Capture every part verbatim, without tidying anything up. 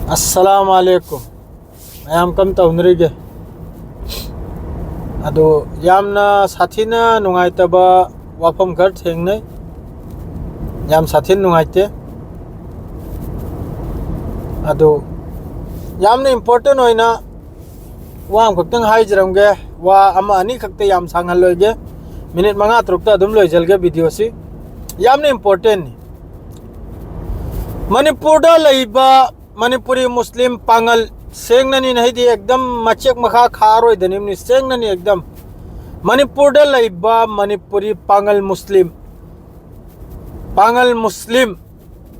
ꯑꯁꯂꯥꯝ ꯑꯂꯩꯀꯨꯝ꯫ ꯃꯌꯥꯝ ꯀꯝ ꯇꯧꯅꯔꯤꯒꯦ? ꯑꯗꯨ ꯌꯥꯝꯅ ꯁꯥꯊꯤꯅ ꯅꯨꯡꯉꯥꯏꯇꯕ ꯋꯥꯐꯝ ꯈꯔ ꯊꯦꯡꯅꯩ꯫ ꯌꯥꯝ ꯁꯥꯊꯤꯅ ꯅꯨꯡꯉꯥꯏꯇꯦ꯫ ꯑꯗꯨ ꯌꯥꯝꯅ ꯏꯝꯄꯣꯔꯇꯦꯟ ꯑꯣꯏꯅ ꯋꯥ ꯑꯃꯈꯛꯇꯪ ꯍꯥꯏꯖꯔꯝꯒꯦ꯫ ꯋꯥ ꯑꯃ ꯑꯅꯤ ꯈꯛꯇ, ꯌꯥꯝ ꯁꯥꯡꯍꯜꯂꯣꯏꯒꯦ꯫ ꯃꯤꯅꯤꯠ ꯃꯉꯥ ꯇꯔꯨꯛꯇ ꯑꯗꯨꯝ ꯂꯣꯏꯁꯤꯜꯒꯦ ꯚꯤꯗꯤꯑꯣꯁꯤ꯫ ꯌꯥꯝꯅ ꯏꯝꯄꯣꯔꯇꯦꯟꯅꯤ꯫ ꯃꯅꯤꯄꯨꯔꯗ ꯂꯩꯕ ꯃꯅꯤꯄꯨꯔꯤ ꯃꯨꯁꯂꯤꯝ ꯄꯥꯉꯜ, ꯁꯦꯡꯅꯅꯤ, ꯍꯥꯏꯗꯤ ꯑꯦꯛꯗꯝ ꯃꯆꯦꯛ ꯃꯈꯥ ꯈꯥꯔꯣꯏꯗꯅꯤꯝꯅꯤ, ꯁꯦꯡꯅꯅꯤ ꯑꯦꯛꯗꯝ꯫ ꯃꯅꯤꯄꯨꯔꯗ ꯂꯩꯕ ꯃꯅꯤꯄꯨꯔꯤ ꯄꯥꯉꯜ ꯃꯨꯁꯂꯤꯝ, ꯄꯥꯉꯜ ꯃꯨꯁꯂꯤꯝ,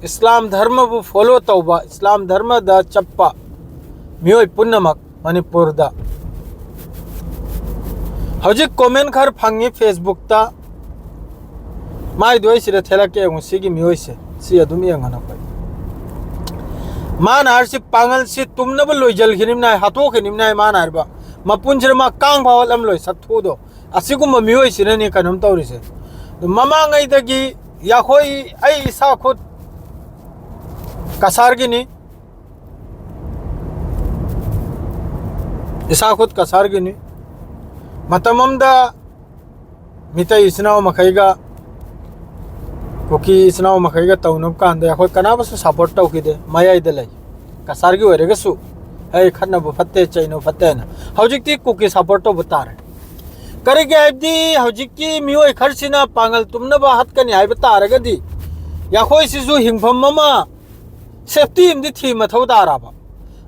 ꯏꯁꯂꯥꯝ ꯙꯔꯃꯕꯨ ꯐꯣꯂꯣ ꯇꯧꯕ, ꯏꯁꯂꯥꯝ ꯙꯔꯃꯗ ꯆꯠꯄ ꯃꯤꯑꯣꯏ ꯄꯨꯝꯅꯃꯛ ꯃꯅꯤꯄꯨꯔꯗ, ꯍꯧꯖꯤꯛ ꯀꯣꯃꯦꯟ ꯈꯔ ꯐꯪꯉꯤ ꯐꯦꯁꯕꯨꯛꯇ, ꯃꯥꯏꯗꯣ ꯑꯩ ꯁꯤꯗ ꯊꯦꯠꯂꯛꯀꯦ, ꯌꯦꯡꯉꯨ, ꯁꯤꯒꯤ ꯃꯤꯑꯣꯏꯁꯦ, ꯁꯤ ꯑꯗꯨꯝ ꯌꯦꯡꯉꯣ ꯅꯈꯣꯏ꯫ ꯃꯥꯅ ꯍꯥꯏꯔꯤꯁꯤ ꯄꯥꯡꯒꯜꯁꯤ ꯇꯨꯝꯅꯕ ꯂꯣꯏꯖꯜꯈꯤꯅꯤꯝꯅ ꯍꯥꯏ, ꯍꯥꯠꯇꯣꯛꯈꯤꯅꯤꯝꯅ ꯍꯥꯏ꯫ ꯃꯥꯅ ꯍꯥꯏꯔꯤꯕ ꯃꯄꯨꯟꯁꯤꯗ ꯃꯥ ꯀꯥꯡ ꯐꯥꯎꯍꯠꯂꯝꯂꯣꯏ, ꯁꯛꯊꯨꯗꯣ꯫ ꯑꯁꯤꯒꯨꯝꯕ ꯃꯤꯑꯣꯏꯁꯤꯅꯅꯤ ꯀꯩꯅꯣꯝ ꯇꯧꯔꯤꯁꯦ꯫ ꯑꯗꯨ ꯃꯃꯥꯡꯉꯩꯗꯒꯤ ꯌꯥꯈꯣꯏ, ꯑꯩ ꯏꯁꯥ ꯈꯨꯠ ꯀꯁꯥꯔꯒꯤꯅꯤ, ꯏꯁꯥ ꯈꯨꯠ ꯀꯁꯥꯔꯒꯤꯅꯤ꯫ ꯃꯇꯝ ꯑꯃꯗ ꯃꯤꯇꯩ ꯏꯆꯤꯟ ꯏꯅꯥꯎ ꯃꯈꯩꯒ, ꯀꯨꯀꯤ ꯏꯆꯤꯟ ꯏꯅꯥꯎ ꯃꯈꯩꯒ ꯇꯧꯅꯕ ꯀꯥꯟꯗ ꯑꯩꯈꯣꯏ ꯀꯅꯥꯕꯨꯁꯨ ꯁꯞꯄꯣꯔꯠ ꯇꯧꯈꯤꯗꯦ꯫ ꯃꯌꯥꯏꯗ ꯂꯩ, ꯀꯁꯥꯔꯒꯤ ꯑꯣꯏꯔꯒꯁꯨ, "ꯑꯩ ꯈꯠꯅꯕ ꯐꯠꯇꯦ, ꯆꯩꯅꯕ ꯐꯠꯇꯦ" ꯍꯥꯏꯅ꯫ ꯍꯧꯖꯤꯛꯇꯤ ꯀꯨꯀꯤ ꯁꯞꯄꯣꯔꯠ ꯇꯧꯕ ꯇꯥꯔꯦ꯫ ꯀꯔꯤꯒꯤ ꯍꯥꯏꯕꯗꯤ ꯍꯧꯖꯤꯛꯀꯤ ꯃꯤꯑꯣꯏ ꯈꯔꯁꯤꯅ ꯄꯥꯡꯒꯜ ꯇꯨꯝꯅꯕ ꯍꯥꯠꯀꯅꯤ ꯍꯥꯏꯕ ꯇꯥꯔꯒꯗꯤ, ꯌꯥꯈꯣꯏꯁꯤꯁꯨ ꯍꯤꯡꯐꯝ ꯑꯃ, ꯁꯦꯐꯇꯤ ꯑꯃꯗꯤ ꯊꯤ ꯃꯊꯧ ꯇꯥꯔꯕ꯫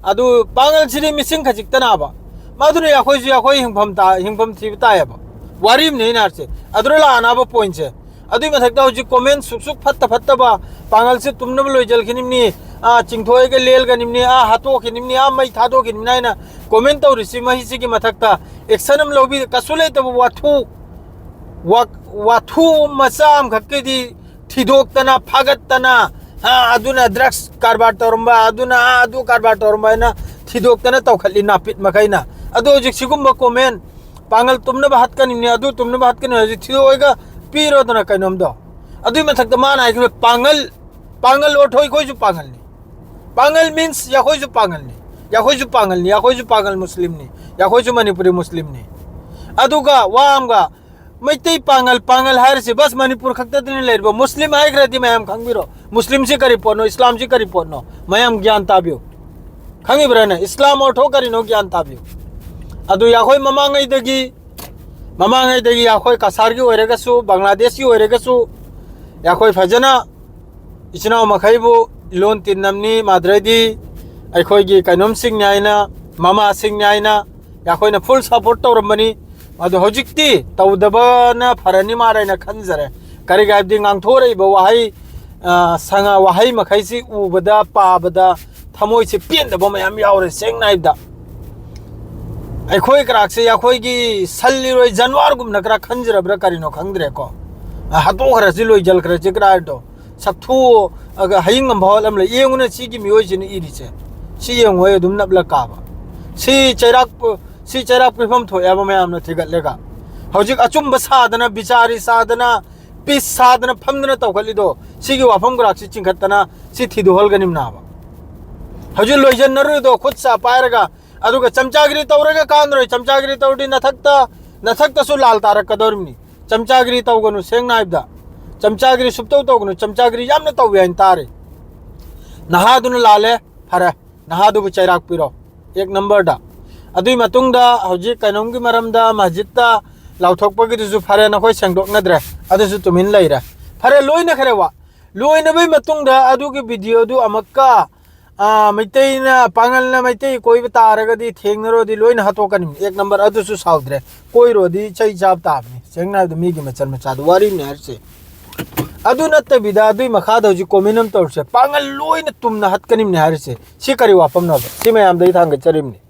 ꯑꯗꯨ ꯄꯥꯡꯒꯜꯁꯤꯗꯤ ꯃꯤꯁꯤꯡ ꯈꯖꯤꯛꯇꯅꯕ꯫ ꯃꯗꯨꯅ ꯑꯩꯈꯣꯏꯁꯨ ꯑꯩꯈꯣꯏ ꯍꯤꯡꯐꯝ ꯇꯥ-, ꯍꯤꯡꯐꯝ ꯊꯤꯕ ꯇꯥꯏꯌꯦꯕ꯫ ꯋꯥꯔꯤ ꯑꯃꯅꯤ ꯑꯩꯅ ꯍꯥꯏꯔꯤꯁꯦ꯫ ꯑꯗꯨꯗ ꯂꯥꯛꯅꯕ ꯄꯣꯏꯟꯁꯦ꯫ ꯑꯗꯨꯏ ꯃꯊꯛꯇ ꯍꯧꯖꯤꯛ ꯀꯣꯃꯦꯟ ꯁꯨꯛ ꯁꯨꯛ ꯐꯠꯇ ꯐꯠꯇꯕ, "ꯄꯥꯡꯒꯜꯁꯤ ꯇꯨꯝꯅꯕ ꯂꯣꯏꯖꯜꯈꯤꯅꯤꯝꯅꯤ, ꯑꯥ, ꯆꯤꯡꯊꯣꯛꯑꯒ ꯂꯦꯜꯒꯅꯤꯝꯅꯤ, ꯑꯥ, ꯍꯥꯠꯇꯣꯛꯈꯤꯅꯤꯝꯅꯤ, ꯑꯥ, ꯃꯩ ꯊꯥꯗꯣꯛꯈꯤꯅꯤꯝꯅꯤ" ꯍꯥꯏꯅ ꯀꯣꯃꯦꯟ ꯇꯧꯔꯤꯁꯤ, ꯃꯍꯤꯁꯤꯒꯤ ꯃꯊꯛꯇ ꯑꯦꯛꯁꯟ ꯑꯃ ꯂꯧꯕꯤ, ꯀꯩꯁꯨ ꯂꯩꯇꯕ ꯋꯥꯊꯨ, ꯋꯥ-, ꯋꯥꯊꯨ ꯃꯆꯥ ꯑꯃꯈꯛꯀꯤꯗꯤ ꯊꯤꯗꯣꯛꯇꯅ, ꯐꯥꯒꯠꯇꯅ, "ꯑꯥ, ꯑꯗꯨꯅ ꯗ꯭ꯔꯒꯁ ꯀꯔꯕꯥꯔ ꯇꯧꯔꯝꯕ, ꯑꯗꯨꯅ, ꯑꯥ, ꯑꯗꯨ ꯀꯔꯕꯥꯔ ꯇꯧꯔꯝꯕ" ꯍꯥꯏꯅ ꯊꯤꯗꯣꯛꯇꯅ ꯇꯧꯈꯠꯂꯤ ꯅꯥꯄꯤꯠ ꯃꯈꯩꯅ꯫ ꯑꯗꯣ ꯍꯧꯖꯤꯛ ꯁꯤꯒꯨꯝꯕ ꯀꯣꯃꯦꯟ, "ꯄꯥꯡꯒꯜ ꯇꯨꯝꯅꯕ ꯍꯥꯠꯀꯅꯤꯅꯦ, ꯑꯗꯨ ꯇꯨꯝꯅꯕ ꯍꯥꯠꯀꯅꯤ" ꯍꯧꯖꯤꯛ ꯊꯤꯗꯣꯛꯑꯒ ꯄꯤꯔꯣꯗꯅ ꯀꯩꯅꯣꯝꯗꯣ꯫ ꯑꯗꯨꯏ ꯃꯊꯛꯇ ꯃꯥꯅ ꯍꯥꯏꯈꯤꯕ, "ꯄꯥꯡꯒꯜ, ꯄꯥꯡꯒꯜ ꯑꯣꯊꯣꯏ, ꯑꯩꯈꯣꯏꯁꯨ ꯄꯥꯡꯒꯜꯅꯤ, ꯄꯥꯉꯜ means ꯌꯥꯈꯣꯏꯁꯨ ꯄꯥꯉꯜꯅꯤ, ꯌꯥꯈꯣꯏꯁꯨ ꯄꯥꯉꯜꯅꯤ, ꯌꯥꯈꯣꯏꯁꯨ ꯄꯥꯉꯜ ꯃꯨꯁꯂꯤꯝꯅꯤ, ꯌꯥꯈꯣꯏꯁꯨ ꯃꯅꯤꯄꯨꯔꯤ ꯃꯨꯁꯂꯤꯝꯅꯤ꯫ ꯑꯗꯨꯒ ꯋꯥ ꯑꯃꯒ, ꯃꯩꯇꯩ ꯄꯥꯉꯜ, ꯄꯥꯉꯜ ꯍꯥꯏꯔꯤꯁꯤ ꯕꯁ ꯃꯅꯤꯄꯨꯔ ꯈꯛꯇꯗꯅꯤ ꯂꯩꯔꯤꯕ꯫ ꯃꯨꯁꯂꯤꯝ ꯍꯥꯏꯈ꯭ꯔꯗꯤ ꯃꯌꯥꯝ ꯈꯪꯕꯤꯔꯣ, ꯃꯨꯁꯂꯤꯝꯁꯤ ꯀꯔꯤ ꯄꯣꯠꯅꯣ, ꯏꯁꯂꯥꯝꯁꯤ ꯀꯔꯤ ꯄꯣꯠꯅꯣ, ꯃꯌꯥꯝ ꯒ꯭ꯌꯥꯟ ꯇꯥꯕꯤꯌꯨ꯫ ꯈꯪꯉꯤꯕ꯭ꯔꯥꯅꯦ? ꯏꯁꯂꯥꯝ ꯑꯣꯔꯊꯣ ꯀꯔꯤꯅꯣ ꯒ꯭ꯌꯥꯟ ꯇꯥꯕꯤꯌꯨ꯫ ꯑꯗꯨ ꯌꯥꯈꯣꯏ ꯃꯃꯥꯡꯉꯩꯗꯒꯤ, ꯃꯃꯥꯡꯉꯩꯗꯒꯤ ꯌꯥꯈꯣꯏ ꯀꯁꯥꯔꯒꯤ ꯑꯣꯏꯔꯒꯁꯨ, ꯕꯪꯒ꯭ꯂꯥꯗꯦꯁꯀꯤ ꯑꯣꯏꯔꯒꯁꯨ, ꯌꯥꯈꯣꯏ ꯐꯖꯅ ꯏꯆꯤꯟ ꯏꯅꯥꯎ ꯃꯈꯩꯕꯨ ꯂꯣꯟ ꯇꯤꯟꯅꯝꯅꯤ, ꯃꯥꯗ꯭ꯔꯩꯗꯤ ꯑꯩꯈꯣꯏꯒꯤ ꯀꯩꯅꯣꯝꯁꯤꯡꯅꯤ ꯍꯥꯏꯅ, ꯃꯃꯥꯁꯤꯡꯅꯤ ꯍꯥꯏꯅ ꯑꯩꯈꯣꯏꯅ full support ꯇꯧꯔꯝꯕꯅꯤ꯫ ꯑꯗꯣ ꯍꯧꯖꯤꯛꯇꯤ ꯇꯧꯗꯕꯅ ꯐꯔꯅꯤ ꯃꯥꯔ ꯍꯥꯏꯅ ꯈꯟꯖꯔꯦ꯫ ꯀꯔꯤꯒꯤ ꯍꯥꯏꯕꯗꯤ ꯉꯥꯡꯊꯣꯔꯛꯏꯕ ꯋꯥꯍꯩ, ꯑ, ꯁꯉꯥ ꯋꯥꯍꯩ ꯃꯈꯩꯁꯤ ꯎꯕꯗ, ꯄꯥꯕꯗ ꯊꯃꯣꯏꯁꯤ ꯄꯦꯟꯗꯕ ꯃꯌꯥꯝ ꯌꯥꯎꯔꯦ꯫ ꯁꯦꯡꯅ ꯍꯥꯏꯕꯗ ꯑꯩꯈꯣꯏ ꯀꯔꯥꯛꯁꯦ ꯑꯩꯈꯣꯏꯒꯤ ꯁꯜ ꯏꯔꯣꯏ ꯖꯥꯅꯋꯥꯔꯒꯨꯝꯅ ꯈꯔ ꯈꯟꯖꯔꯕ꯭ꯔꯥ ꯀꯔꯤꯅꯣ ꯈꯪꯗ꯭ꯔꯦꯀꯣ꯫ ꯑ, ꯍꯥꯠꯇꯣꯛꯈ꯭ꯔꯁꯤ, ꯂꯣꯏꯖꯜꯈ꯭ꯔꯁꯤ ꯀꯔꯥꯏꯗꯣ꯫ ꯁꯛꯊꯨ, ꯑꯒ ꯍꯌꯤꯡ ꯑꯃ ꯐꯥꯎꯍꯜꯂꯝꯂꯦ꯫ ꯌꯦꯡꯉꯨꯅꯦ ꯁꯤꯒꯤ ꯃꯤꯑꯣꯏꯁꯤꯅ ꯏꯔꯤꯁꯦ꯫ ꯁꯤ ꯌꯦꯡꯉꯨ, ꯑꯩ ꯑꯗꯨꯝ ꯅꯞꯂ ꯀꯥꯕ꯫ ꯁꯤ ꯆꯩꯔꯥꯛ, ꯁꯤ ꯆꯩꯔꯥꯛ ꯄꯤꯐꯝ ꯊꯣꯛꯑꯦꯕ ꯃꯌꯥꯝꯅ ꯊꯤꯒꯠꯂꯒ꯫ ꯍꯧꯖꯤꯛ ꯑꯆꯨꯝꯕ ꯁꯥꯗꯅ, ꯕꯤꯆꯥꯔꯤ ꯁꯥꯗꯅ, ꯄꯤꯁ ꯁꯥꯗꯅ ꯐꯝꯗꯅ ꯇꯧꯈꯠꯂꯤꯗꯣ, ꯁꯤꯒꯤ ꯋꯥꯐꯝ ꯈꯔꯥꯛꯁꯤ ꯆꯤꯡꯈꯠꯇꯅ ꯁꯤ ꯊꯤꯗꯣꯛꯍꯜꯒꯅꯤꯕꯅꯥꯕ꯫ ꯍꯧꯖꯤꯛ ꯂꯣꯏꯖꯟꯅꯔꯨꯔꯤꯗꯣ ꯈꯨꯠ ꯁꯥ ꯄꯥꯏꯔꯒ, ꯑꯗꯨꯒ ꯆꯝꯆꯥꯒꯤꯔꯤ ꯇꯧꯔꯒ ꯀꯥꯟꯅꯔꯣꯏ꯫ ꯆꯝꯆꯥꯒꯤꯔꯤ ꯇꯧꯔꯗꯤ ꯅꯊꯛꯇ, ꯅꯊꯛꯇꯁꯨ ꯂꯥꯜ ꯇꯥꯔꯛꯀꯗꯧꯔꯤꯕꯅꯤ꯫ ꯆꯝꯆꯥꯒꯤꯔꯤ ꯇꯧꯒꯅꯨ, ꯁꯦꯡꯅ ꯍꯥꯏꯕꯗ꯫ ꯆꯝꯆꯥꯒꯤꯔꯤ ꯁꯨꯞꯇꯧ ꯇꯧꯒꯅꯨ꯫ ꯆꯝꯆꯥꯒꯤꯔꯤ ꯌꯥꯝꯅ ꯇꯧꯏ ꯍꯥꯏꯅ ꯇꯥꯔꯦ꯫ ꯅꯍꯥꯗꯨꯅ ꯂꯥꯜꯂꯦ, ꯐꯔꯦ꯫ ꯅꯍꯥꯗꯨꯕꯨ ꯆꯩꯔꯥꯛ ꯄꯤꯔꯣ꯫ ꯑꯦꯛ ꯅꯝꯕꯔꯗ꯫ ꯑꯗꯨꯒꯤ ꯃꯇꯨꯡꯗ ꯍꯧꯖꯤꯛ ꯀꯩꯅꯣꯝꯒꯤ ꯃꯔꯝꯗ ꯃꯁꯖꯤꯠꯇ ꯂꯥꯎꯊꯣꯛꯄꯒꯤꯗꯨꯁꯨ ꯐꯔꯦ, ꯅꯈꯣꯏ ꯁꯦꯡꯗꯣꯛꯅꯗ꯭ꯔꯦ꯫ ꯑꯗꯨꯁꯨ ꯇꯨꯃꯤꯟ ꯂꯩꯔꯦ꯫ ꯐꯔꯦ, ꯂꯣꯏꯅꯈ꯭ꯔꯦ ꯋꯥ꯫ ꯂꯣꯏꯅꯕꯒꯤ ꯃꯇꯨꯡꯗ ꯑꯗꯨꯒꯤ ꯚꯤꯗꯤꯑꯣꯗꯨ ꯑꯃꯨꯛꯀ, ꯑ, ꯃꯩꯇꯩꯅ, ꯄꯥꯉꯜꯅ ꯃꯩꯇꯩ ꯀꯣꯏꯕ ꯇꯥꯔꯒꯗꯤ ꯊꯦꯡꯅꯔꯨꯔꯗꯤ ꯂꯣꯏꯅ ꯍꯥꯠꯇꯣꯛꯀꯅꯤ꯫ ꯑꯦꯛ ꯅꯝꯕꯔ ꯑꯗꯨꯁꯨ ꯁꯥꯎꯗ꯭ꯔꯦ꯫ ꯀꯣꯏꯔꯨꯔꯗꯤ ꯆꯩ ꯆꯥꯕ ꯇꯥꯕꯅꯤ꯫ ꯁꯦꯡꯅ ꯍꯥꯏꯕꯗ ꯃꯤꯒꯤ ꯃꯆꯜ ꯃꯆꯥꯗꯨ ꯋꯥꯔꯤꯕꯅꯤ ꯍꯥꯏꯔꯤꯁꯦ꯫ ꯑꯗꯨ ꯅꯠꯇꯕꯤꯗ ꯑꯗꯨꯏ ꯃꯈꯥꯗ ꯍꯧꯖꯤꯛ ꯀꯣꯃꯦꯟ ꯑꯃ ꯇꯧꯔꯤꯁꯦ, ꯄꯥꯉꯜ ꯂꯣꯏꯅ ꯇꯨꯝꯅ ꯍꯠꯀꯅꯤꯕꯅꯦ ꯍꯥꯏꯔꯤꯁꯦ꯫ ꯁꯤ ꯀꯔꯤ ꯋꯥꯐꯝꯅꯣꯕ? ꯁꯤ ꯃꯌꯥꯝꯗ ꯑꯩ ꯊꯥꯡꯒꯠꯆꯔꯤꯕꯅꯤ꯫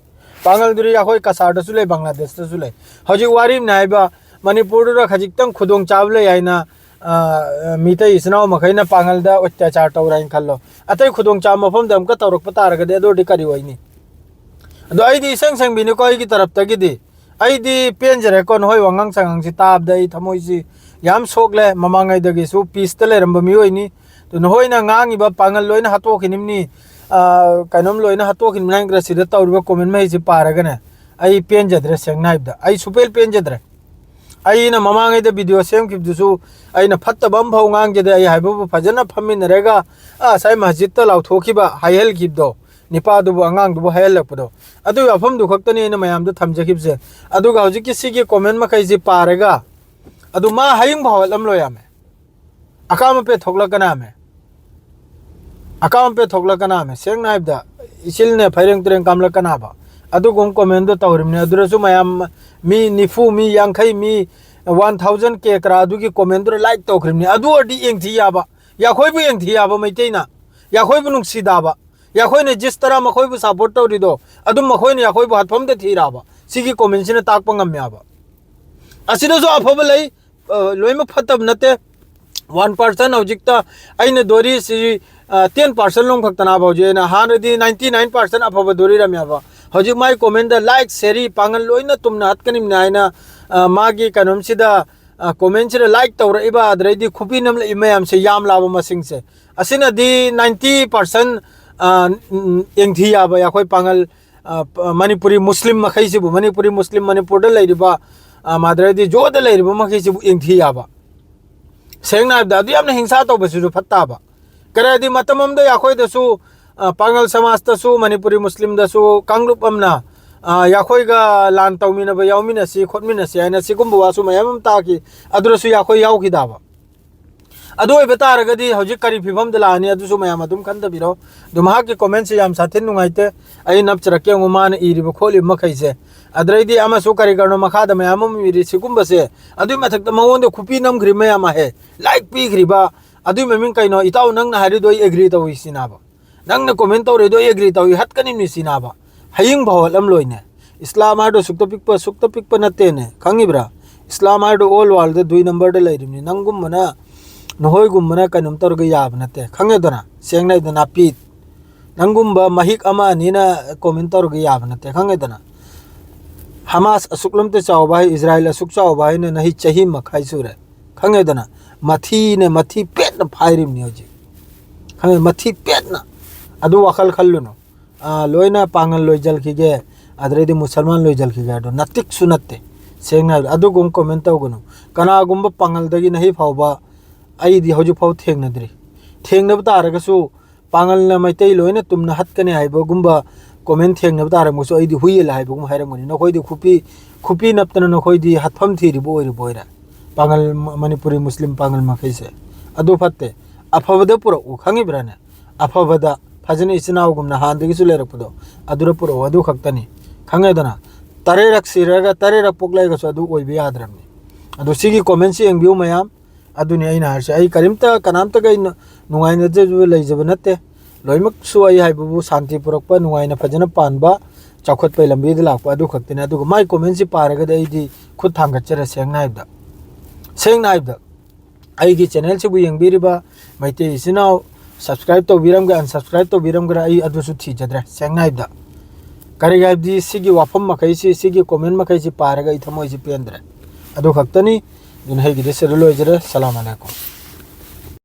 ꯄꯥꯉꯜꯗꯨꯗꯤ ꯑꯩꯈꯣꯏ ꯀꯁꯥꯔꯗꯁꯨ ꯂꯩ, ꯕꯪꯒ꯭ꯂꯥꯗꯦꯁꯇꯁꯨ ꯂꯩ꯫ ꯍꯧꯖꯤꯛ ꯋꯥꯔꯤꯕꯅꯦ ꯍꯥꯏꯕ, ꯃꯅꯤꯄꯨꯔꯗꯨꯗ ꯈꯖꯤꯛꯇꯪ ꯈꯨꯗꯣꯡꯆꯥꯕ ꯂꯩ ꯍꯥꯏꯅ, ꯑ, ꯃꯤꯇꯩ ꯏꯆꯤꯟ ꯏꯅꯥꯎ ꯃꯈꯩꯅ ꯄꯥꯉꯜꯗ ꯑꯇ꯭ꯌꯥꯆꯥꯔ ꯇꯧꯔꯦ ꯍꯥꯏꯅ ꯈꯜꯂꯣ꯫ ꯑꯇꯩ ꯈꯨꯗꯣꯡꯆꯥꯕ ꯃꯐꯝꯗ ꯑꯃꯨꯛꯀ ꯇꯧꯔꯛꯄ ꯇꯥꯔꯒꯗꯤ ꯑꯗꯨ ꯑꯣꯏꯔꯗꯤ ꯀꯔꯤ ꯑꯣꯏꯅꯤ? ꯑꯗꯣ ꯑꯩꯗꯤ ꯏꯁꯦꯡ ꯁꯦꯡꯕꯤꯅꯤꯀꯣ ꯑꯩꯒꯤ ꯇꯔꯞꯇꯒꯤꯗꯤ꯫ ꯑꯩꯗꯤ ꯄꯦꯟꯖꯔꯦꯀꯣ, ꯅꯈꯣꯏ ꯋꯥꯉꯥꯡ ꯁꯉꯥꯡꯁꯤ ꯇꯥꯕꯗ ꯑꯩ ꯊꯃꯣꯏꯁꯤ ꯌꯥꯝ ꯁꯣꯛꯂꯦ꯫ ꯃꯃꯥꯡꯉꯩꯗꯒꯤꯁꯨ ꯄꯤꯁꯇ ꯂꯩꯔꯝꯕ ꯃꯤꯑꯣꯏꯅꯤ꯫ ꯑꯗꯨ ꯅꯈꯣꯏꯅ ꯉꯥꯡꯉꯤꯕ ꯄꯥꯉꯜ ꯂꯣꯏꯅ ꯍꯥꯠꯇꯣꯛꯈꯤꯅꯤꯝꯅꯤ, ꯀꯩꯅꯣꯝ ꯂꯣꯏꯅ ꯍꯥꯠꯇꯣꯛꯈꯤꯕꯅꯤ ꯍꯥꯏꯅ ꯁꯤꯗ ꯇꯧꯔꯤꯕ ꯀꯣꯃꯦꯟ ꯃꯍꯩꯁꯤ ꯄꯥꯔꯒꯅꯦ, ꯑꯩ ꯄꯦꯟꯖꯗ꯭ꯔꯦ꯫ ꯁꯦꯡꯅ ꯍꯥꯏꯕꯗ ꯑꯩ ꯁꯨꯄꯦꯜ ꯄꯦꯟꯖꯗ꯭ꯔꯦ꯫ ꯑꯩꯅ ꯃꯃꯥꯡꯉꯩꯗ ꯚꯤꯗꯤꯑꯣ ꯁꯦꯝꯈꯤꯕꯗꯨꯁꯨ ꯑꯩꯅ ꯐꯠꯇꯕ ꯑꯃꯐꯥꯎ ꯉꯥꯡꯖꯗꯦ꯫ ꯑꯩ ꯍꯥꯏꯕꯕꯨ ꯐꯖꯅ ꯐꯝꯃꯤꯟꯅꯔꯒ, ꯑ, ꯉꯁꯥꯏ ꯃꯁꯖꯤꯠꯇ ꯂꯥꯎꯊꯣꯛꯈꯤꯕ, ꯍꯥꯏꯍꯜꯈꯤꯕꯗꯣ, ꯅꯤꯄꯥꯗꯨꯕꯨ, ꯑꯉꯥꯡꯗꯨꯕꯨ ꯍꯥꯏꯍꯜꯂꯛꯄꯗꯣ, ꯑꯗꯨꯒꯤ ꯋꯥꯐꯝꯗꯨ ꯈꯛꯇꯅꯤ ꯑꯩꯅ ꯃꯌꯥꯝꯗ ꯊꯝꯖꯈꯤꯕꯁꯦ꯫ ꯑꯗꯨꯒ ꯍꯧꯖꯤꯛꯀꯤ ꯁꯤꯒꯤ ꯀꯣꯃꯦꯟ ꯃꯈꯩꯁꯤ ꯄꯥꯔꯒ, ꯑꯗꯨ ꯃꯥ ꯍꯌꯤꯡ ꯐꯥꯎꯍꯠꯂꯝꯂꯣꯏ ꯌꯥꯝꯃꯦ꯫ ꯑꯀꯥꯝ ꯑꯄꯦ ꯊꯣꯛꯂꯛꯀꯅꯥꯃꯦ꯫ ꯑꯀꯥꯝ ꯑꯄꯦ ꯊꯣꯛꯂꯛꯀꯅꯥꯃꯦ꯫ ꯁꯦꯡꯅ ꯍꯥꯏꯕꯗ, ꯏꯆꯤꯜꯅꯦ ꯐꯩꯔꯦꯡ ꯇꯨꯔꯦꯡ ꯀꯥꯝꯂꯛꯀꯅꯥꯕ꯫ ꯑꯗꯨꯒꯨꯝ ꯀꯣꯃꯦꯟꯗꯣ ꯇꯧꯔꯤꯕꯅꯦ꯫ ꯑꯗꯨꯗꯁꯨ ꯃꯌꯥꯝ, ꯃꯤ ꯅꯤꯐꯨ, ꯃꯤ ꯌꯥꯡꯈꯩ, ꯃꯤ ꯋꯥꯟ ꯊꯥꯎꯖꯟ ꯀꯦ ꯀꯔꯥ ꯑꯗꯨꯒꯤ ꯀꯣꯃꯦꯟꯗꯨꯗ ꯂꯥꯏꯛ ꯇꯧꯈ꯭ꯔꯤꯕꯅꯤ꯫ ꯑꯗꯨ ꯑꯣꯏꯔꯗꯤ ꯌꯦꯡꯊꯤ ꯌꯥꯕ, ꯌꯥꯈꯣꯏꯕꯨ ꯌꯦꯡꯊꯤ ꯌꯥꯕ ꯃꯩꯇꯩꯅ, ꯌꯥꯈꯣꯏꯕꯨ ꯅꯨꯡꯁꯤꯗꯥꯕ, ꯌꯥꯈꯣꯏꯅ ꯖꯤꯁ ꯇꯔꯥ ꯃꯈꯣꯏꯕꯨ ꯁꯞꯄꯣꯔꯠ ꯇꯧꯔꯤꯗꯣ, ꯑꯗꯨꯝ ꯃꯈꯣꯏꯅ ꯌꯥꯈꯣꯏꯕꯨ ꯍꯥꯠꯐꯝꯗ ꯊꯤꯔꯛꯑꯕ꯫ ꯁꯤꯒꯤ ꯀꯣꯃꯦꯟꯁꯤꯅ ꯇꯥꯛꯄ ꯉꯝꯃꯦꯕ꯫ ꯑꯁꯤꯗꯁꯨ ꯑꯐꯕ ꯂꯩ, ꯑ, ꯂꯣꯏꯅꯃꯛ ꯐꯠꯇꯕ ꯅꯠꯇꯦ꯫ ꯋꯥꯟ ꯄꯥꯔꯁꯦꯟ ꯍꯧꯖꯤꯛꯇ ꯑꯩꯅ ꯗꯣꯔꯤꯁꯤ, ꯑ, ꯇꯦꯟ ꯄꯥꯔꯁꯦꯟ ꯂꯣꯝ ꯈꯛꯇꯅꯥꯕ ꯍꯧꯖꯤꯛ꯫ ꯑꯩꯅ ꯍꯥꯟꯅꯗꯤ ꯅꯥꯏꯟꯇꯤ ꯅꯥꯏꯟ ꯄꯥꯔꯁꯦꯟ ꯑꯐꯕ ꯗꯣꯔꯤꯔꯝꯃꯦꯕ꯫ ꯍꯧꯖꯤꯛ ꯃꯥꯏ ꯀꯣꯃꯦꯟꯗ ꯂꯥꯏꯛ, ꯁꯦꯔꯤ, ꯄꯥꯡꯒꯜ ꯂꯣꯏꯅ ꯇꯨꯝꯅ ꯍꯥꯠꯀꯅꯤꯕꯅꯦ ꯍꯥꯏꯅ, ꯑ, ꯃꯥꯒꯤ ꯀꯩꯅꯣꯝꯁꯤꯗ, ꯑ, ꯀꯣꯃꯦꯟꯁꯤꯗ ꯂꯥꯏꯛ ꯇꯧꯔꯛꯏꯕ, ꯑꯗꯩꯗꯤ ꯈꯨꯄꯤ ꯅꯝꯂꯛꯏꯕ ꯃꯌꯥꯝꯁꯦ ꯌꯥꯝꯂꯥꯕ ꯃꯁꯤꯡꯁꯦ꯫ ꯑꯁꯤꯅꯗꯤ ꯅꯥꯏꯟꯇꯤ ꯄꯥꯔꯁꯦꯟ, ꯑ, ꯎꯝ, ꯌꯦꯡꯊꯤ ꯌꯥꯕ ꯑꯩꯈꯣꯏ ꯄꯥꯡꯒꯜ, ꯑ, ꯄ-, ꯃꯅꯤꯄꯨꯔꯤ ꯃꯨꯁꯂꯤꯝ ꯃꯈꯩꯁꯤꯕꯨ, ꯃꯅꯤꯄꯨꯔꯤ ꯃꯨꯁꯂꯤꯝ ꯃꯅꯤꯄꯨꯔꯗ ꯂꯩꯔꯤꯕ, ꯑ, ꯃꯥꯗꯔꯗꯤ ꯖꯣꯗ ꯂꯩꯔꯤꯕ ꯃꯈꯩꯁꯤꯕꯨ ꯌꯦꯡꯊꯤ ꯌꯥꯕ꯫ ꯁꯦꯡꯅ ꯍꯥꯏꯕꯗ ꯑꯗꯨ ꯌꯥꯝꯅ ꯍꯤꯡꯁꯥ ꯇꯧꯕꯁꯤꯁꯨ ꯐꯠꯇꯕ꯫ ꯀꯔꯤ ꯍꯥꯏꯗꯤ ꯃꯇꯝ ꯑꯃꯗ ꯑꯩꯈꯣꯏꯗꯁꯨ, ꯑ, ꯄꯥꯡꯒꯜ ꯁꯃꯥꯖꯇꯁꯨ, ꯃꯅꯤꯄꯨꯔꯤ ꯃꯨꯁꯂꯤꯝꯗꯁꯨ ꯀꯥꯡꯂꯨꯞ ꯑꯃꯅ, ꯑ, ꯌꯥꯈꯣꯏꯒ ꯂꯥꯟ ꯇꯧꯃꯤꯟꯅꯕ ꯌꯥꯎꯃꯤꯟꯅꯁꯤ ꯈꯣꯠꯃꯤꯟꯅꯁꯤ ꯍꯥꯏꯅ ꯁꯤꯒꯨꯝꯕ ꯋꯥꯁꯨ ꯃꯌꯥꯝ ꯑꯃ ꯇꯥꯈꯤ꯫ ꯑꯗꯨꯗꯁꯨ ꯌꯥꯈꯣꯏ ꯌꯥꯎꯈꯤꯗꯕ꯫ ꯑꯗꯨ ꯑꯣꯏꯕ ꯇꯥꯔꯒꯗꯤ ꯍꯧꯖꯤꯛ ꯀꯔꯤ ꯐꯤꯕꯝꯗ ꯂꯥꯛꯑꯅꯤ, ꯑꯗꯨꯁꯨ ꯃꯌꯥꯝ ꯑꯗꯨꯝ ꯈꯟꯊꯕꯤꯔꯣ꯫ ꯑꯗꯨ ꯃꯍꯥꯛꯀꯤ ꯀꯣꯃꯦꯟꯁꯦ ꯌꯥꯝ ꯁꯥꯊꯤꯅ ꯅꯨꯡꯉꯥꯏꯇꯦ꯫ ꯑꯩ ꯅꯞꯆꯔꯛꯀꯦ ꯌꯦꯡꯉꯨ ꯃꯥꯅ ꯏꯔꯤꯕ ꯈꯣꯠꯂꯤꯕ ꯃꯈꯩꯁꯦ꯫ ꯑꯗꯨꯗꯩꯗꯤ ꯑꯃꯁꯨ ꯀꯔꯤ ꯀꯔꯤꯅꯣ ꯃꯈꯥꯗ ꯃꯌꯥꯝ ꯑꯃ ꯏꯔꯤ ꯁꯤꯒꯨꯝꯕꯁꯦ꯫ ꯑꯗꯨꯏ ꯃꯊꯛꯇ ꯃꯉꯣꯟꯗ ꯈꯨꯄꯤ ꯅꯝꯈ꯭ꯔꯤꯕ ꯃꯌꯥꯝ ꯑꯃ ꯍꯦ, ꯂꯥꯏꯛ ꯄꯤꯈ꯭ꯔꯤꯕ, ꯑꯗꯨꯏ ꯃꯃꯤꯡ ꯀꯩꯅꯣ? ꯏꯇꯥꯎ, ꯅꯪꯅ ꯍꯥꯏꯔꯤꯗꯣ ꯑꯩ ꯑꯦꯒ꯭ꯔꯤ ꯇꯧꯏ ꯁꯤꯅꯥꯕ꯫ ꯅꯪꯅ ꯀꯣꯃꯦꯟ ꯇꯧꯔꯤꯗꯣ ꯑꯩ ꯑꯦꯒ꯭ꯔꯤ ꯇꯧꯏ, ꯍꯠꯀꯅꯤꯕꯅꯤ ꯁꯤꯅꯥꯕ꯫ ꯍꯌꯤꯡ ꯐꯥꯎꯍꯠꯂꯝꯂꯣꯏꯅꯦ꯫ ꯏꯁꯂꯥꯝ ꯍꯥꯏꯔꯗꯣ ꯁꯨꯛꯇ ꯄꯤꯛꯄ, ꯁꯨꯛꯇ ꯄꯤꯛꯄ ꯅꯠꯇꯦꯅꯦ, ꯈꯪꯉꯤꯕ꯭ꯔꯥ? ꯏꯁꯂꯥꯝ ꯍꯥꯏꯔꯗꯣ ꯑꯣꯜ ꯋꯥꯔꯜꯗ ꯗꯨꯏ ꯅꯝꯕꯔꯗ ꯂꯩꯔꯤꯕꯅꯤ꯫ ꯅꯪꯒꯨꯝꯕꯅ, ꯅꯈꯣꯏꯒꯨꯝꯕꯅ ꯀꯩꯅꯣꯝ ꯇꯧꯔꯒ ꯌꯥꯕ ꯅꯠꯇꯦ, ꯈꯪꯉꯦꯗꯅ? ꯁꯦꯡꯅ ꯍꯥꯏꯗꯅ ꯄꯤꯠ, ꯅꯪꯒꯨꯝꯕ ꯃꯍꯤꯛ ꯑꯃ ꯑꯅꯤꯅ ꯀꯣꯃꯦꯟ ꯇꯧꯔꯒ ꯌꯥꯕ ꯅꯠꯇꯦ, ꯈꯪꯉꯦꯗꯅ? ꯍꯃꯥꯁ ꯑꯁꯨꯛ ꯂꯝꯇ ꯆꯥꯎꯕ ꯍꯥꯏ, ꯏꯖꯔꯥꯏꯜ ꯑꯁꯨꯛ ꯆꯥꯎꯕ ꯍꯥꯏꯅ ꯅꯍꯤ ꯆꯍꯤ ꯃꯈꯥꯏ ꯁꯨꯔꯦ, ꯈꯪꯉꯦꯗꯅ? ꯃꯊꯤꯅꯦ, ꯃꯊꯤ ꯄꯦꯠꯅ ꯐꯥꯏꯔꯤꯕꯅꯤ ꯍꯧꯖꯤꯛ, ꯈꯪꯉꯦ? ꯃꯊꯤ ꯄꯦꯠꯅ꯫ ꯑꯗꯨ ꯋꯥꯈꯜ ꯈꯜꯂꯨꯅꯨ꯫ ꯑꯥ, ꯂꯣꯏꯅ ꯄꯥꯉꯜ ꯂꯣꯏꯖꯜꯈꯤꯒꯦ, ꯑꯗꯨꯗꯩꯗꯤ ꯃꯨꯁꯜꯃꯥꯟ ꯂꯣꯏꯖꯜꯈꯤꯒꯦ ꯍꯥꯏꯗꯣ ꯅꯥꯇꯤꯛꯁꯨ ꯅꯠꯇꯦ꯫ ꯁꯦꯡꯅ ꯍꯥꯏꯕꯗ ꯑꯗꯨꯒꯨꯝꯕ comment ꯇꯧꯒꯅꯨ꯫ ꯀꯅꯥꯒꯨꯝꯕ ꯄꯥꯉꯜꯗꯒꯤ ꯅꯍꯩ ꯐꯥꯎꯕ ꯑꯩꯗꯤ ꯍꯧꯖꯤꯛꯐꯥꯎ ꯊꯦꯡꯅꯗ꯭ꯔꯤ꯫ ꯊꯦꯡꯅꯕ ꯇꯥꯔꯒꯁꯨ ꯄꯥꯉꯜꯅ ꯃꯩꯇꯩ ꯂꯣꯏꯅ ꯇꯨꯝꯅ ꯍꯠꯀꯅꯤ ꯍꯥꯏꯕꯒꯨꯝꯕ comment ꯊꯦꯡꯅꯕ ꯇꯥꯔꯝꯃꯁꯨ ꯑꯩꯗꯤ ꯍꯨꯏꯌꯦꯜꯂ ꯍꯥꯏꯕꯒꯨꯝꯕ ꯍꯥꯏꯔꯝꯒꯅꯤ꯫ ꯅꯈꯣꯏꯗꯤ ꯈꯨꯄꯤ, ꯈꯨꯄꯤ ꯅꯞꯇꯅ ꯅꯈꯣꯏꯗꯤ ꯍꯠꯐꯝ ꯊꯤꯔꯤꯕ ꯑꯣꯏꯔꯤꯕ ꯑꯣꯏꯔꯦ꯫ ꯄꯥꯉꯜ ꯃ-, ꯃꯅꯤꯄꯨꯔꯤ ꯃꯨꯁꯂꯤꯝ ꯄꯥꯉꯜ ꯃꯈꯩꯁꯦ꯫ ꯑꯗꯨ ꯐꯠꯇꯦ꯫ ꯑꯐꯕꯗ ꯄꯨꯔꯛꯎ, ꯈꯪꯉꯤꯕ꯭ꯔꯥꯅꯦ? ꯑꯐꯕꯗ ꯐꯖꯅ ꯏꯆꯤꯟ ꯏꯅꯥꯎꯒꯨꯝꯅ ꯍꯥꯟꯅꯗꯒꯤꯁꯨ ꯂꯩꯔꯛꯄꯗꯣ ꯑꯗꯨꯗ ꯄꯨꯔꯛꯎ, ꯑꯗꯨ ꯈꯛꯇꯅꯤ꯫ ꯈꯪꯉꯦꯗꯅ? ꯇꯔꯦꯠꯔꯛ ꯁꯤꯔꯒ ꯇꯔꯦꯠꯔꯛ ꯄꯣꯛꯂꯛꯑꯒꯁꯨ ꯑꯗꯨ ꯑꯣꯏꯕ ꯌꯥꯗ꯭ꯔꯕꯅꯤ꯫ ꯑꯗꯣ ꯁꯤꯒꯤ comment ꯁꯤ ꯌꯦꯡꯕꯤꯌꯨ ꯃꯌꯥꯝ꯫ ꯑꯗꯨꯅꯤ ꯑꯩꯅ ꯍꯥꯏꯔꯤꯁꯦ꯫ ꯑꯩ ꯀꯔꯤꯝꯇ ꯀꯅꯥꯝꯇꯒ ꯑꯩ ꯅꯨꯡꯉꯥꯏꯅꯖꯕ ꯂꯩꯖꯕ ꯅꯠꯇꯦ꯫ ꯂꯣꯏꯅꯃꯛꯁꯨ ꯑꯩ ꯍꯥꯏꯕꯕꯨ ꯁꯥꯟꯇꯤ ꯄꯨꯔꯛꯄ, ꯅꯨꯡꯉꯥꯏꯅ ꯐꯖꯅ ꯄꯥꯟꯕ, ꯆꯥꯎꯈꯠꯄꯒꯤ ꯂꯝꯕꯤꯗ ꯂꯥꯛꯄ ꯑꯗꯨ ꯈꯛꯇꯅꯤ꯫ ꯑꯗꯨꯒ ꯃꯥꯏ comment ꯁꯤ ꯄꯥꯔꯒꯗꯤ ꯑꯩꯗꯤ ꯈꯨꯠ ꯊꯥꯡꯒꯠꯆꯔꯦ, ꯁꯦꯡꯅ ꯍꯥꯏꯕꯗ꯫ ꯁꯦꯡꯅ ꯍꯥꯏꯕꯗ ꯑꯩꯒꯤ channel ꯁꯤꯕꯨ ꯌꯦꯡꯕꯤꯔꯤꯕ ꯃꯩꯇꯩ ꯏꯆꯤꯟ ꯏꯅꯥꯎ, subscribe ꯇꯧꯕꯤꯔꯝꯒ-, unsubscribe ꯇꯧꯕꯤꯔꯝꯒꯦꯔꯥ, ꯑꯩ ꯑꯗꯨꯁꯨ ꯊꯤꯖꯗ꯭ꯔꯦ, ꯁꯦꯡꯅ ꯍꯥꯏꯕꯗ꯫ ꯀꯔꯤꯒꯤ ꯍꯥꯏꯕꯗꯤ ꯁꯤꯒꯤ ꯋꯥꯐꯝ ꯃꯈꯩꯁꯤ, ꯁꯤꯒꯤ comment ꯃꯈꯩꯁꯤ ꯄꯥꯔꯒ ꯑꯩ ꯊꯃꯣꯏꯁꯤ ꯄꯦꯟꯗ꯭ꯔꯦ꯫ ꯑꯗꯨ ꯈꯛꯇꯅꯤ꯫ ꯑꯗꯨꯅ ꯑꯩꯒꯤꯗꯤ ꯁꯤꯗ ꯂꯣꯏꯖꯔꯦ꯫ ꯁꯂꯥꯝ ꯑꯂꯩꯀꯨꯝ꯫